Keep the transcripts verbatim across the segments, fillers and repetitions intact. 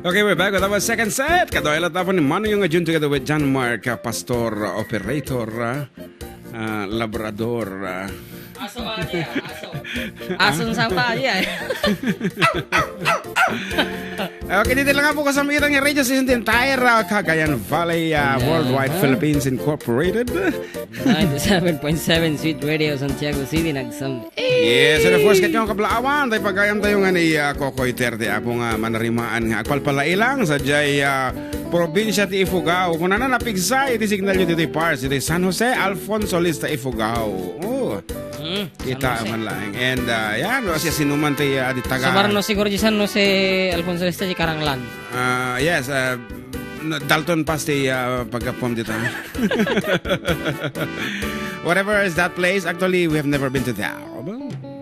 Okay, we're back with our second set. Kaduay latta po ni Manong Yung Jun together with John Mark, uh, Pastor, uh, Operator, uh, uh, Labrador. Uh. Aso, ate, aso. Ason sa pa, yeah. Okay, dito lang po kasama kita ng radio station, the entire, uh, Cagayan Valley, uh, Ayan, Worldwide ha? Philippines Incorporated. Ninety-seven point seven Sweet Radio, Santiago City, nagsam- Yes, and of course, ket kablaawan, tay pagayam tayo nga ni, ah, Kokoy Terte, apo nga manarimaan nga agpalpalailang sadiay, ah, probinsya ti Ifugao. Kunana, napigsa iti signal yu ditoy parts, iti San Jose, Alfonso Lista, Ifugao. Oh, Hmm, kita San Jose. Man lang. And, ah, yan, no, siya sinuman ti, ah, di taga Sumarno siguro di San Jose, Alfonso Lista, di Karanglan. Ah, yes, ah, na-, Dalton Pass ti, ah, pagkapom dita. Whatever is that place, actually, we have never been to that.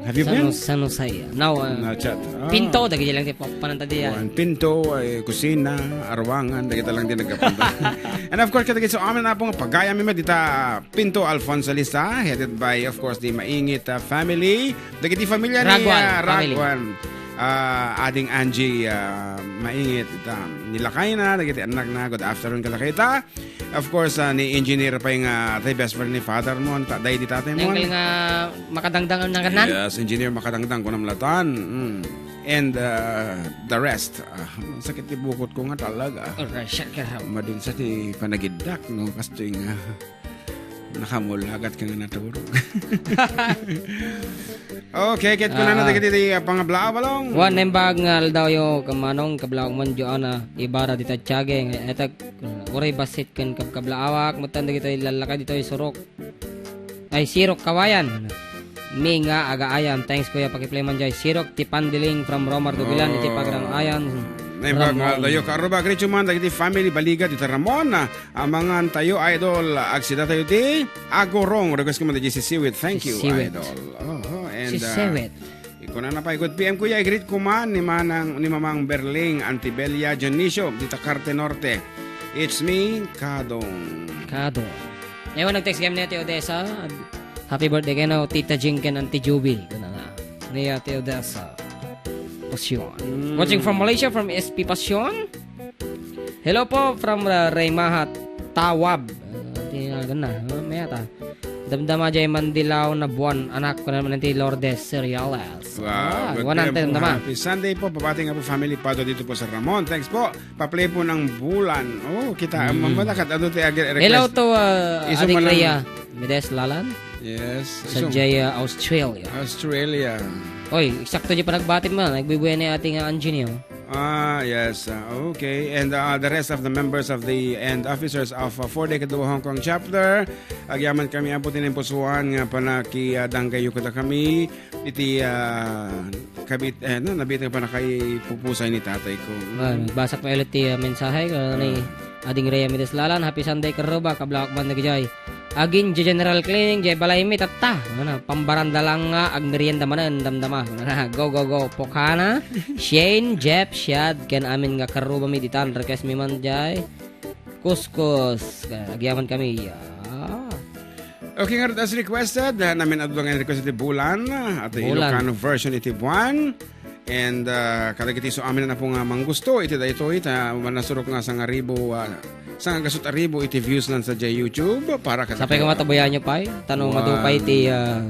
Have you San been? Jose, San Jose. Now, uh, Not yet. Ah. Pinto, dagiti lang ti pa-, pananta diyan. Juan Pinto, ay, kusina, arwangan, dagita lang din nagkapunta. And of course, kadagiti so amin na pong pagayam mi dita Pinto Alfonso Lista, headed by, of course, the Maingit, uh, family. Dagiti familia ni, Raguan, uh, family. Raguan. Ah, Ading Angie, ah, Maingit, ita, ni lakayna, dagiti annakna, good afternoon kadakita. Of course, ah, ni Engineer pay nga, tay best friend ni father mo, ta-, day di tatay mo. Nanggal nga makadangdang ang nanganan? Yes, Engineer Makadangdang, kunam latan. Mm. And, ah, the rest. Ah, sakit ti bukot ko nga talaga. Alright, siya ka. Madunsa ti panagiddak, no? Kastoy nga. Nakamulagat ka nga naturog. Okay, ket kunana Ah. dagiti ti, ah, pangablaaw, Balong. Wan, naimbag nga aldawyo, Kamanong, kablaawak man, Joanna Ibarra, dita Tiague, nga etek, uray bassit ken kabkablaawak, metten dagiti lallakay ditoy Surok. Ay, Sirok, Kawayan. Mi nga agaayam. Thanks, kuya, pakiplay man jay. Sirok, ti Pandiling from Romar Dubilan, iti Oh. Pagrang-ayan. Naimbag nga Ramon. Aldawyo, Karuba, Grichuman, dagiti family, Baliga, dita Ramon, ah, Amangan tayo, idol. Agsida tayo ti Agurong. Request ko man di si Siwit. Thank you, Siwit. Idol. Oho, and, Si uh, Siwit. Ikuna na pa, good P M, Kuya. I-greet ko man ni Manang, ni Mamang Berling, Auntie Belia, Dionisio, dita Carte Norte. It's me, Kadong. Kadong. Ewan, nag-text kami ni Ate Odessa. Happy birthday kayo, Tita Jing ken Auntie Juby. Kuna na. Ni Ate Odessa. Pasyon. Mm. Watching from Malaysia, from S P Pasyon. Hello po from, uh, Reymahat, Tawab. Uh, di na, ganda. Uh, may ata. Damdama jay Mandilaw na buwan, anak ko naman ti Lourdes Cereales. Wow, Ah, good one hundred day po. Damdama. Happy Sunday po. Pabati nga po family Pado dito po sa Ramon. Thanks po. Pa-play po ng Bulan. Oh, kita. Mm. Mamalakat. Ano ti agi-, request? Hello to, uh, Iso Ading mo lang. Rhea Mides Lalan. Yes. Sa Iso. Jay, uh, Australia. Australia. Oy, eksakto di pa nagbati mo. Nagbibuya ni ating, uh, Angie niyo. Ah, yes. Ah, okay. And, ah, the rest of the members of the, and officers of, ah, Four Day Kaduha Hong Kong Chapter, agyaman kami ampo ti naimpusuan nga panaki, ah, danggayo kada kami iti, ah, kabit-, eh, no, nabit nga panakay pupusay ni tatay ko. Ah, nagbasak pa ulit ti, ah, mensahe, ah, ni Ah. Ading Rhea Mides Lalan, Happy Sunday, Karuba, kablak man dagijay. Agin, jay general cleaning, jay balay mi, tatta. Ano, pambaranda lang nga, agmerienda manen, damdama. Ano na, go, go, go. Pokana, Shane, Jeff, Shad, ken amin nga karuba mi ditan, request mi man jay. Kuskus, agyaman kami. Ah. Okay, nga as requested, ah, namin adu nga request ti Bulan, ah, at Bulan. Ilocano version iti buwan. And, ah, kadagiti so amin na po nga manggusto iti daytoy, ta manasurok nga sangaribo, ah, sangagasut a ribo iti views nan sa jay YouTube para kada Sapay ko matabuyan nyo pay, tano Wow. madupay ti, ah,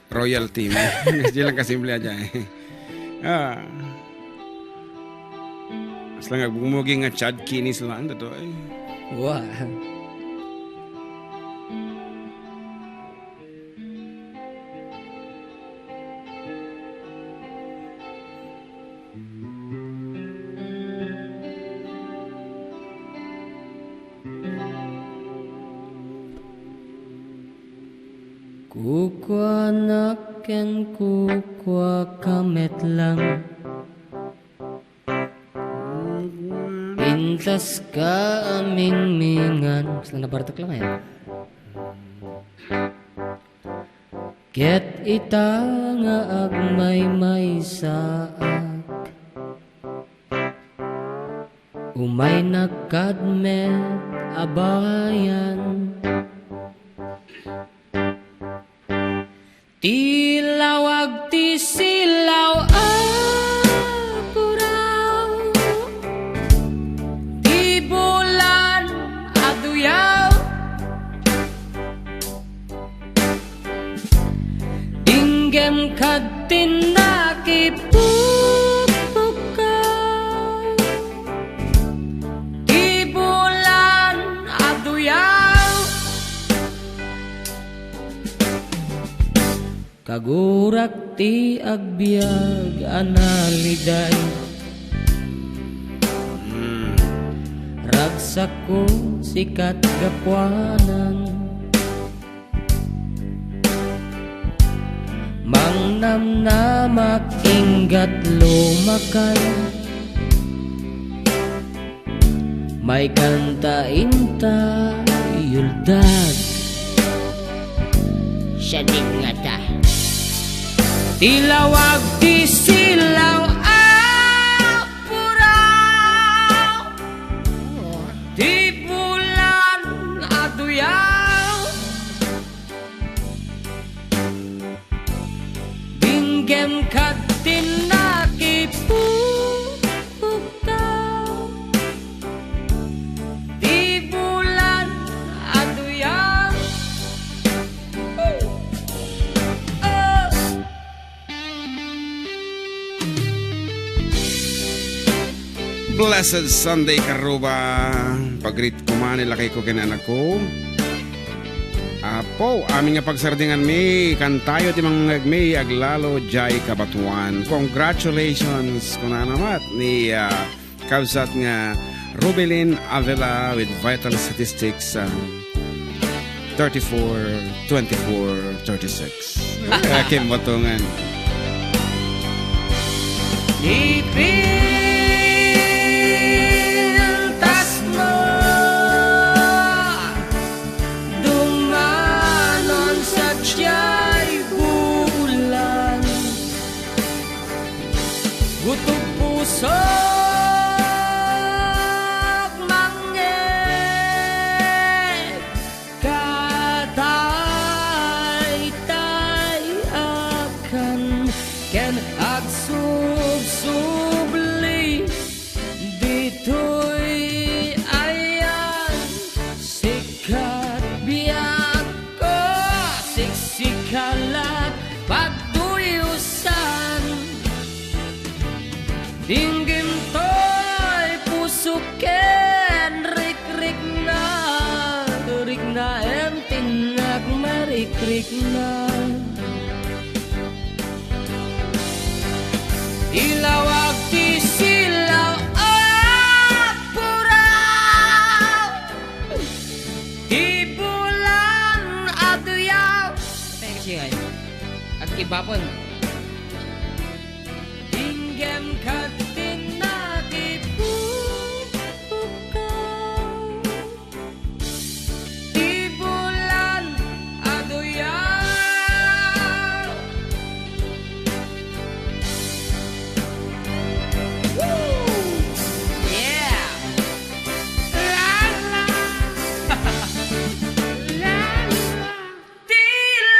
Royalty. Di lang kasimple a jay. Ah. As lang agbumugi nga Chad Kinis lang, totoo eh. Wow. Kukuanak ken kukuaka met lang. Intas ka a mingmingan. Basta nabartek lang eh. Ket ita nga agmaymaysaak, umaynak kad met a bayan. Ti lawag ti silaw a puraw. Kadtin nakipupukkaw ti bulan a duyaw. Kagurak ti agbiag a naliday. Hmm. Ragsakko sikat gapuanan. Mangnamnamak inggat lumakay. Maikanta inta yuldag. Siya din nga ta. Ti lawag ti silaw a puraw. Ti bulan a duyaw. Dinggem kadtin nakipupukkaw. Di bulan a duyaw. Oh. Blessed Sunday, Karuba. Pag-greet ko man, ilakay ko ken anakko. Apo, amin nga pagsardinganmi, kantayo ti mangngegmi, aglalo, jay kabatuan. Congratulations, kunana met ni, ah, kabsat nga Rubilin Avila with Vital Statistics, ah, thirty-four, twenty-four, thirty-six. Eh, kimbotongan. Ipintasno, dumanon sa jay bulan. Gutom pusok mangngeg. Kataytayakan ken agsubsubli ditoy ayan. Sikat biagko, siksikalat, pagduyusan. Dinggem toy pusok ken rikrikna, rikna, em, tinnak marikrikna. Ilawag ti silaw a puraw, ti bulan a duyaw. Thank you, ay. Agkibapon. Dinggem kadtin nakipupukkaw. Ti bulan a duyaw. Woo! Yeah! La, la. La, la. Ti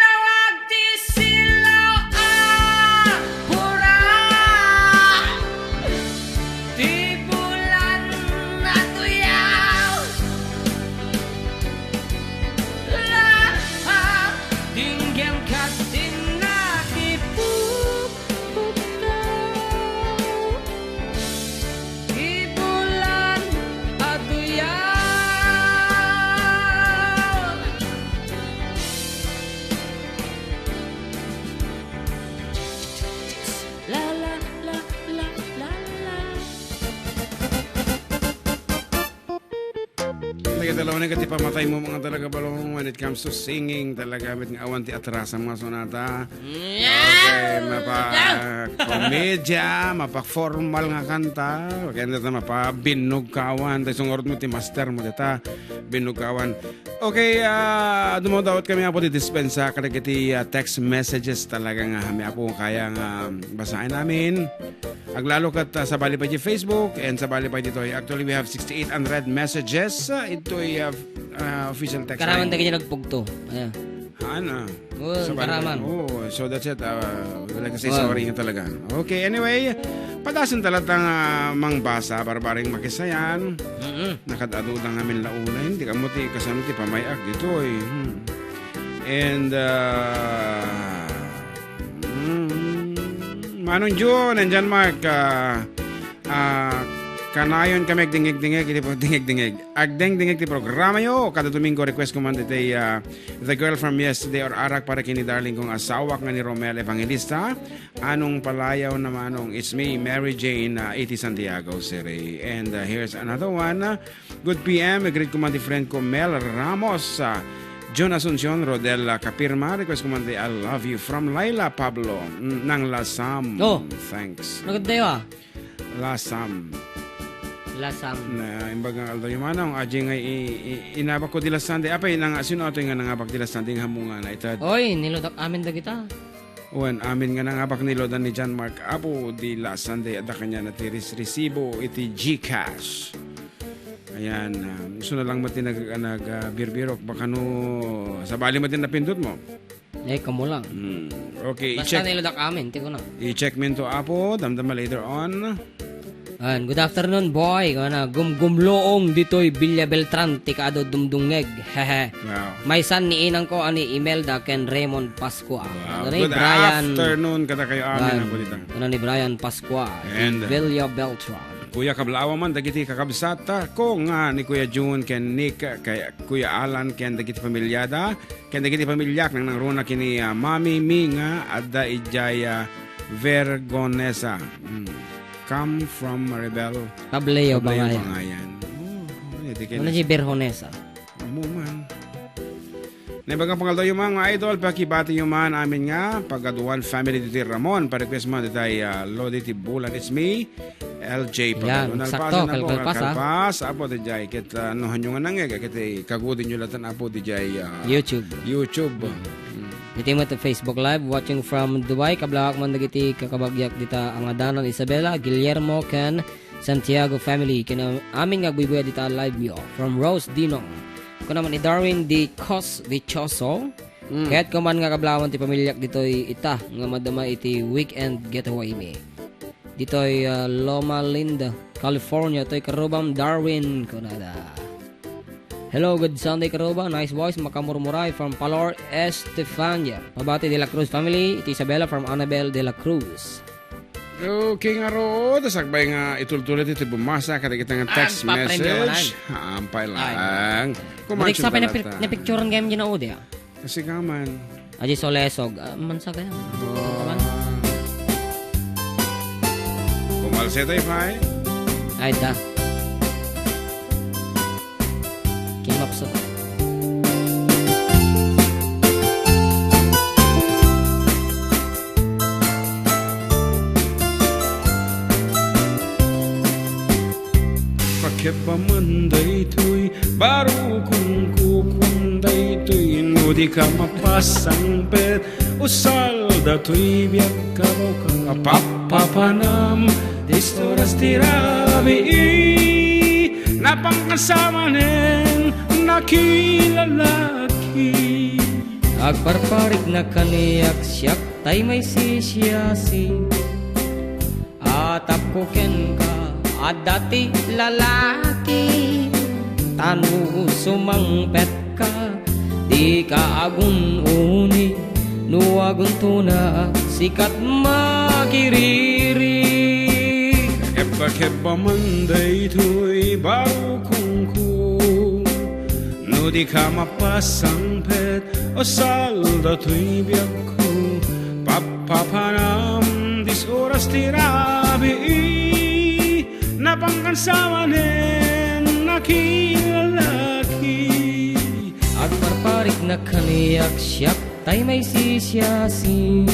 lawag ti silaw a puraw, ti bulan a duyaw. La, dinggem kadtin nakipupukkaw. Ti bulan a duyaw. La, la, la, la, la, la. Talaga, talaga, nga ti pamatay mo, mga talaga, balong, when it comes to singing, talaga, met nga awan ti atrasa, mga sonata. Okay, mapa-komedya, mapa-formal nga kanta. Okay, dita mapa-binnog ka awan. Tay sungurot mo ti master mo dita. Binnog ka awan. Okay, ah, dumawdawat kami, Apo, ti dispensa kadagiti, ah, text messages talaga nga, kami, Apo, kaya nga basaen amin. Aglalo ket, ah, sabali pay ti Facebook and sabali pay ditoy. Actually, we have sixty-eight unread messages, ah, itoy, ah, ah, official text line. Karaman dagiti nagpugto. Ayan. Haan, ah. Oo, sabali karaman. Oo, so that's it. Ah, we like to say sorry nga talaga. Okay, anyway, padasen talaga nga mangbasa, barbaring makisayan. Mm-mm. Nakad-adu da ngamin la unay, hindi kamo ti kasano ti pamay-ak ditoy. Hmm. And, ah, mm, Mm, Manong June and John Mark, ah, ah, kanayon kami agdingig-dingig, iti pro-, dingig-dingig. Agdingdingig ti programayo, kada Domingo, request ko man ditoy, ah, The Girl from Yesterday or Arak para kini darling kong asawak nga ni Romel Evangelista. Anong palayaw na manong? It's me, Mary Jane, ah, iti Santiago City. And, ah, here's another one. Good P M, greet ko man ti friend ko, Mel Ramos, ah, John Asuncion, Rodel, ah, Kapirma, request ko man ti I Love You from Laila Pablo, mm, nang Lasam. Oh. Thanks. Nagadayo, ah. Lasam. Lasam. Na, imbaga, aldaw yung manong, aji nga i-, i-, inabak ko di Lasande. Apay, nang, sino atoy nga nangabak di Lasande? Nga mo nga na itad. Oy, niludak amin dagita. Wen, amin nga nangabak ni Lodan ni John Mark Apo di Lasande, adda kaniana ti risrisibo iti GCash. Ayan, ah, gusto na lang met ti nag-, nag-, ah, birbirok, baka no, sabali met ti napindot mo. Eh, kamo lang. Hmm. Okay, basta i-check. Niludak amin, ti ko na. I-check minto, Apo, damdama later on. Ayan, good afternoon, boy. Kuna, gumgumloong ditoy Villa Beltran, ti kaado dumdungngeg. Hehe. Wow. Maysan ni inang ko, ani Imelda ken Raymond Pascua. Wow. Kuna ni Good Brian. Afternoon, kada kayo amin, Ayan. Apo, dita. Kuna ni Brian Pascua, And Villa Beltran. Kuya, kablaawa man, dagiti kakabsat, ah, ko nga ni Kuya Jun ken Nick, kay Kuya Alan, ken dagiti pamilyada, ken dagiti pamilyak, nang nangruna kini, ah, Mami Mi nga adda idiay, ah, Vergonesa. Hmm. Come from Maribel. Pableo, Pableo, Bangayan. Bangayan. Oh, iti Ano kaya si Berhonesa? Amo man. Naibagang pangaldaw yung mga idol, pakibati yung man amin nga, pagaduan family diti Ramon, pa-request man diti, ah, Lodi ti Bulan, it's me, L J Yan, Pagano. Nalpasan sakto, na po, kalkalpas, ah. Kalpas, apo, di jay, ket, ah, no, hanyo nga nangeg, ket, eh, kagudin nyo latan, apo, di jay, ah, YouTube. YouTube. Mm. Iti mo iti Facebook Live, watching from Dubai, kablak man dagiti kakabagyak dita angadanan Isabela, Guillermo, ken Santiago family, ken amin nga agbuybuya dita live yo. From Rose Dinong. Kuna man ni Darwin di Cos Dichoso. Mm. Kayatka man nga kablaawan ti pamilyak ditoy ita nga madama iti weekend getaway mi. Ditoy, ah, Loma Linda, California. Toy karubam Darwin, kunada. Hello, good Sunday, karuba. Nice voice, makamurmuray from Palor, Estefania. Pabati de la Cruz family, iti Isabela from Annabel de la Cruz. Okay, ngarud, sakbay nga itultulit iti bumasa, kadagita nga text message. Ampay lang. Ay. Kuman Matik sa pinapicturan kayong ginaudi, ah. Kasi ka man. Aji solesog. Ah, mansa kaya? Oh. Kumalse tayo, Fai. Ay, da. Kimapsot. Pakeba man daytoy, baro' kong kukuan daytoy, no di ka mapasangpet, usal datoy biag ka mo ka, papapanam, distoras ti rabii, napangkasamanen, nakilalaki. Agparpariknak kaniak siak, tay maisisiasi. Atapko kenka, adda ti lalaki, ta no sumangpetka, dika agun-uni, no aguntonak, sikat makiriri. Kebba-kebba man daytoy barukongko, no dika mapasangpet, usal datoy biagko, papapanam, distoras ti rabii, napangkasamanen, nakilalaki. Agparpariknak kaniak siak, tay maisisiasi.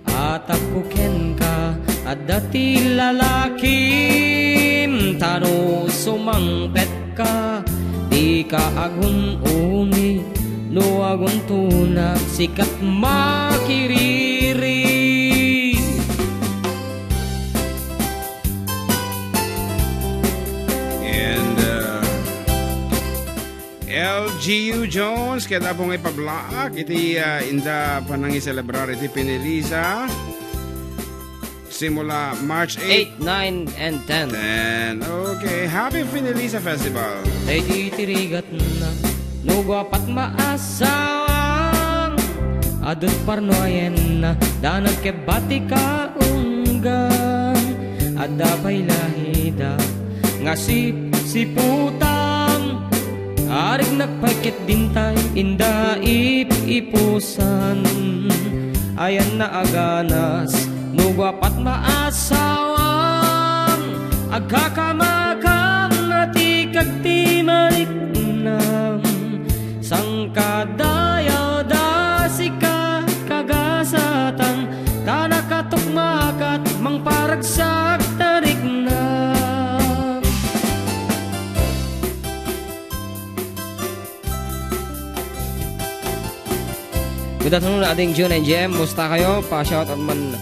Atapko kenka, adda ti lalakim, ta no sumangpetka, dika agun-uni, no aguntonak, sikat makiriri. And, uh, L G U Jones, ket apo nga ipablaak iti, ah, inda panangiselebrar iti Pinilisa. Simula March eight. Eight, nine, and ten. Ten. Okay. Happy Pinilisa Festival. Daydi ti rigatna, no guapat maasawang, Adut parnuayenna, da nagkebbati kaunggan. Adda pay lahida nga sipsiputan. Arig nagpay ket dintay, inda ip-ipusan. Ayanna a ganas, no guapat maasawam. Agkakamakam, matikag ti mariknam. Sangkadayaw da sika kagasatan, ta nakatukmakat mangparagsak tariknam. Good afternoon, ading June and Jem. Musta kayo? Pa-shoutout man,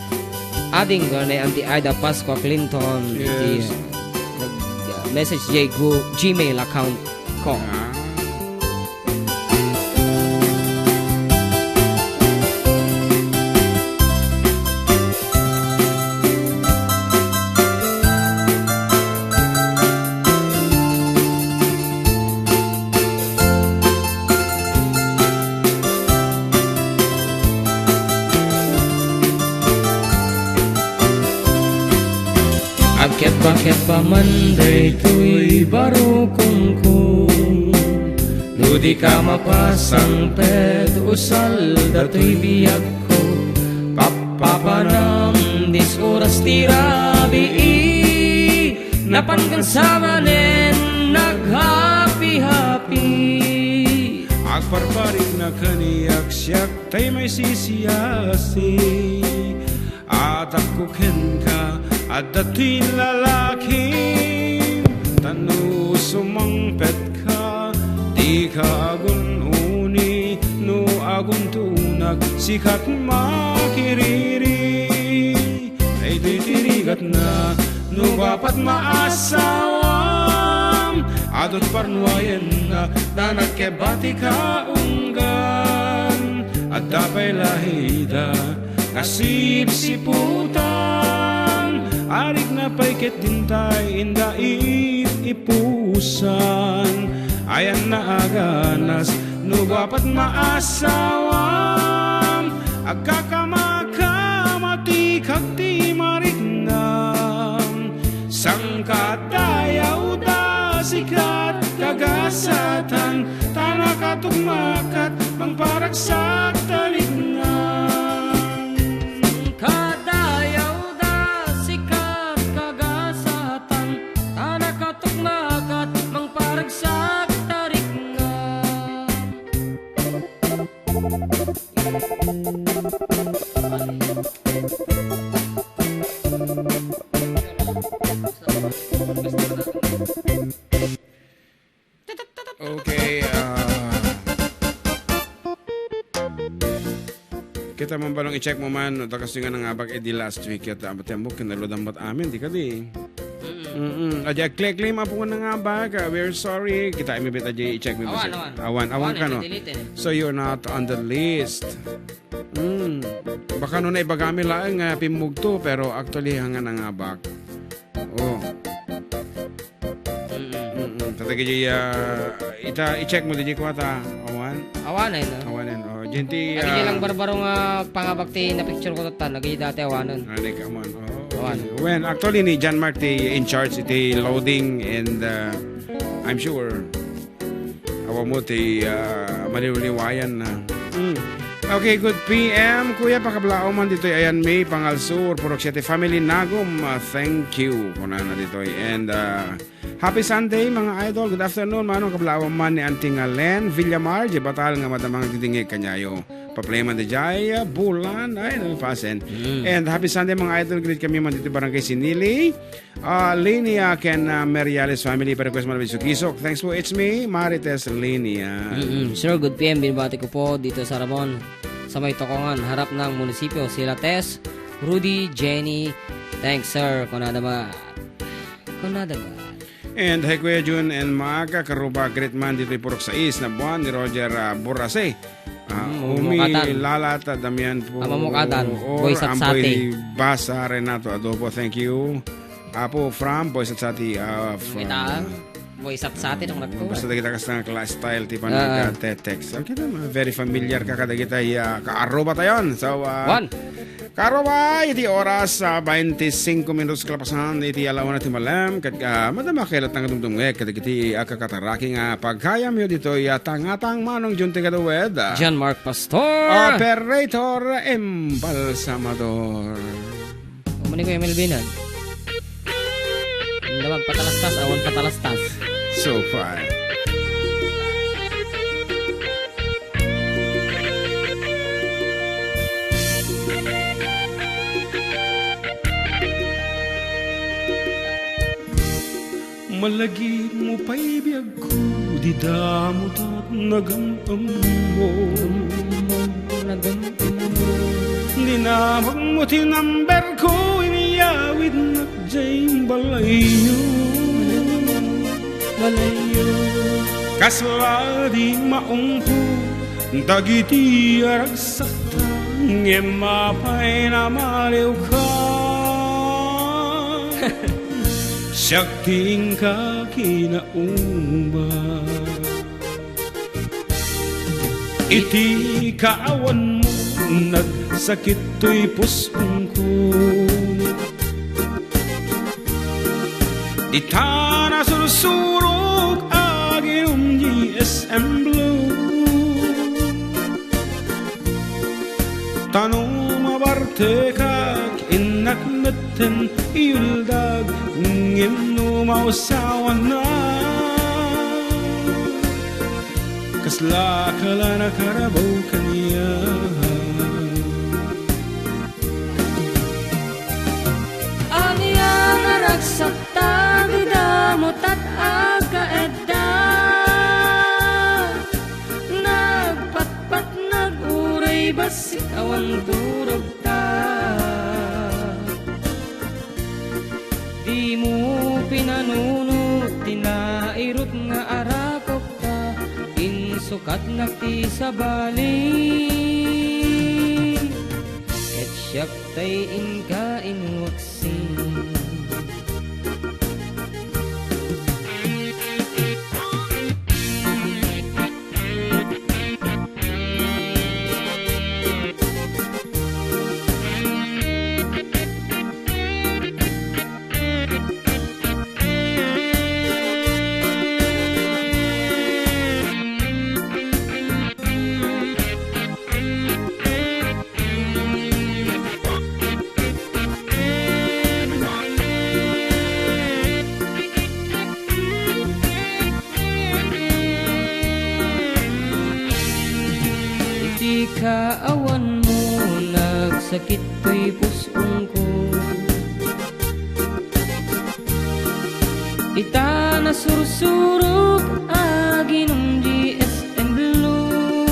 ading, ni Auntie Aida Pascua Clinton. Yes. Iti, uh, nag-, uh, message jay gu-, Gmail account ko. Ah. Agkebba-kebba man daytoy barukongko. No di ka mapasangpet, usal datoy biagko. Pappapanam dis oras ti rabii, napan ken sa manen naghapi-hapi. Agparparikna ken iyaksiak tay maisisiasi. Atakko kenka, adda ti lalakim, tan no sumangpetka, dika agun-uni, no aguntunak, sikat makiriri. Daytoy ti rigatna, no guapat maasawam, adut parnuayenna, ta nagkebbati kaunggan, adda pay lahida, nga sipsiputan, arigna pay ket dintay inda ip-ipusan. Ayanna a ganas, no guapat maasawam, agkakamakam, matikag ti mariknam. Sangkadayaw da sikat kagasatan, ta nakatukmakat mangparagsak tariknam. Sangkadayaw da sikat kagasatan, ta nakatukmakat mangparagsak tariknam. Okay, ah, kita man balong i-check mo man, no, ta kastoy nga nangabak idi last week, ket, ah, ti ammok, kinaludam met amin, di kadi. Mm-mm. Adi, agkleklem, apo nga nangabak, ah, we're sorry. Kita mi beta, di, i-check mi. Awan, basta awan. Awan, awan. Awan, ka, no? Delete, eh. So you're not on the list. Mm. Baka no naibagami laeng nga pimmugto, pero actually, hanga nangabak. Oh. Mm-mm. Mm-mm. Tatagidi, ah, ita, i-check mo, di kuwata. Awan? Awanen, no? Awanen, oh. Diyan ti, Lagi ah, lang barbaro nga pangabak ti na-picture ko total. Lagi dati awanen. Ah, di ka man. Oh, okay. Awan. When, actually, ni John Mark ti in charge iti loading and, ah, I'm sure Awan mo ti, ah, maliwliwayan na. Mm. Okay, good P M, Kuya, pakablaaw man ditoy Ayan May, Pangal Sur, Purok Siete Family, Nagum. Ah, thank you, kunana ditoy. And, ah, happy Sunday, mga idol. Good afternoon, Manong. Kablaaw man ni Auntie nga Len Villamar, di batal nga madamang didingig kanyayo. Pa-play man di jay, ah, bulan. Ay, namipasen. Mm. And happy Sunday, mga idol. Greet kami man dito, Barangay Sinili. Ah, Linia ken, ah, Meriales family, pa-request man, Bisukisok. Thanks po, it's me, Marites Linia. Mm-mm. Sir, good P M. Binabati ko po dito sa Ramon, sa may Tokongan, harap ng munisipyo. Sila Tess, Rudy, Jenny. Thanks, sir. Kunada ba? Kunada ba? And hi, Kuya Jun and Maaga, karuba, greet man dito, Purok Sais na buwan ni Roger, ah, Borase. Ah, Mm, Umi, mamukatan. Lalata, Damian po. Ah, mamukatan. Or Boy Satsati. Amboy Basa, Renato Adobo, thank you. Apo, from Boy Satsati, ah, from Kita. Mo isatsati, no, nagko. Basta dagita kasta nga class style ti Ah. panagte-text. Okay na, very familiar ka kadagita, ah, kaaruba tayon. So, ah, One. kaaruba, iti oras, ah, bainti singko minutos kalapasan iti alawna ti malem. Ket, ah, madama kay latang dumdumngeg kadagiti, ah, kakataraki nga pagayamyo ditoy, ah, Tangatang Manong Jun ti Kaduwed, ah, John Mark Pastor. Operator Embalsamador. Umani ko, Emil Binan. Ang damag patalastas, awan patalastas. So far. Malagipmo pay biagko, di damo tat nagam-ammo. Nagam-ammo. Dinamagmo ti numberko, inyawidnak diay balayyo. Balayyo. Kasla di maungko dagiti aragsakta, ngem apay namaliwka. Siak ti inka kinauba. Iti kaawanmo, nagsakit toy pus-ongko. Dita nasursurok aginom di S M Blue. Ta no mabartekak, innak metten iyuldag, ngem no mausawanak, kasla ka la nakarabaw kaniak. Ania nga ragsakta, di damo tat agkaedda. Nagpatpat, nag-uray, bassit awan turogta. Dimo pinanunot ti nairut nga arakokta, insukatnak ti sabali. Ket siak tay inka inwaksin. Iti kaawanmo, nagsakit toy pus-ongko. Ita nasursurok aginom di S M Blue.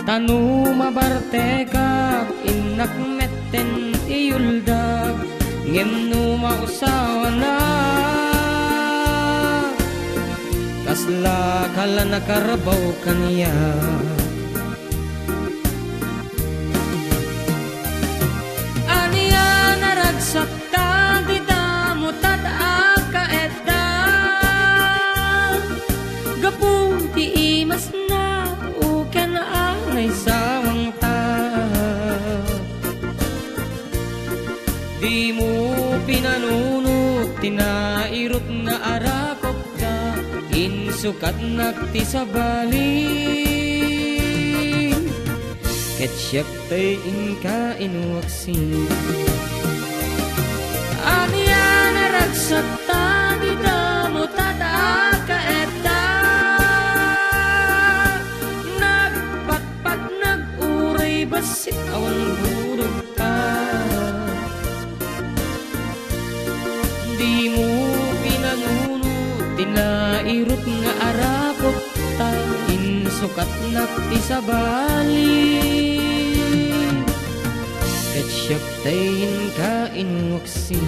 Ta no mabartekak, innak metten iyuldag, ngem no mausawanak, kasla ka la nakarabaw kaniak. Ania nga ragsakta, di damo tat agkaedda. Gapu ti imasna, uken a naisawangta. Dimo pinanunot ti nairut nga arakokta, insukatnak ti sabali. Ket siak tay inka inwaksin. Ania nga ragsakta, di damo tat agkaedda. Nagpatpat, nag-uray, bassit awan turogta. Dimo pinanunot ti nairut nga arakokta, insukatnak ti sabali. Ket siak tay inka inwaksin.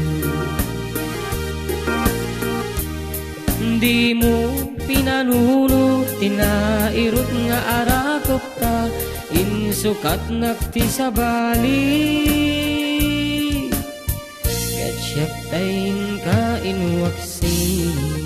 Dimo pinanunot ti nairut nga arakokta, insukatnak ti sabali. Ket Siak ta inka inwaksi.